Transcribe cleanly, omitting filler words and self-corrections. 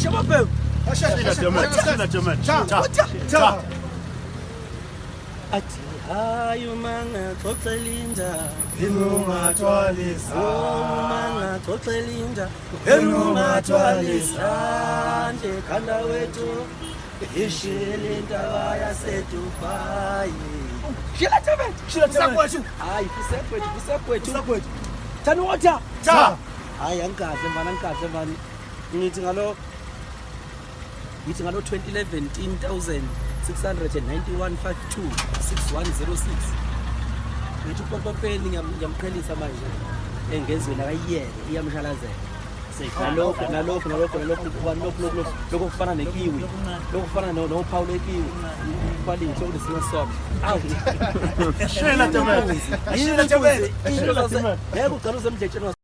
Ayisha mabhemu. Cha. Athi hayi uma ngaxoxela indaba. Inungathwalisa. Uma ngaxoxela indaba. Inungathwalisa. Nje khanda wethu. Ishile intaba yaseDubai. Shila Tebet. Shila Tebet. Hayi kusekwethu kusekwethu. Kusekwethu. Thani water. Cha. Hayi angikahle mfana angikahle mfana. Ngithi ngalo ngithi ngalo 2011 10691 52 6106. Ngithi upompopeni ngiyamqhelisa manje engezweni akayiyeke iyamshalazela. Nalokho nalokho nalokho nalokho lokho lokho lokho kufana nekiwi, lokho kufana nophawu lwekiwi, quality okunesinye sona out. Shela Tebet. Shela Tebet. Ngeke ugcine uzemdletsheni.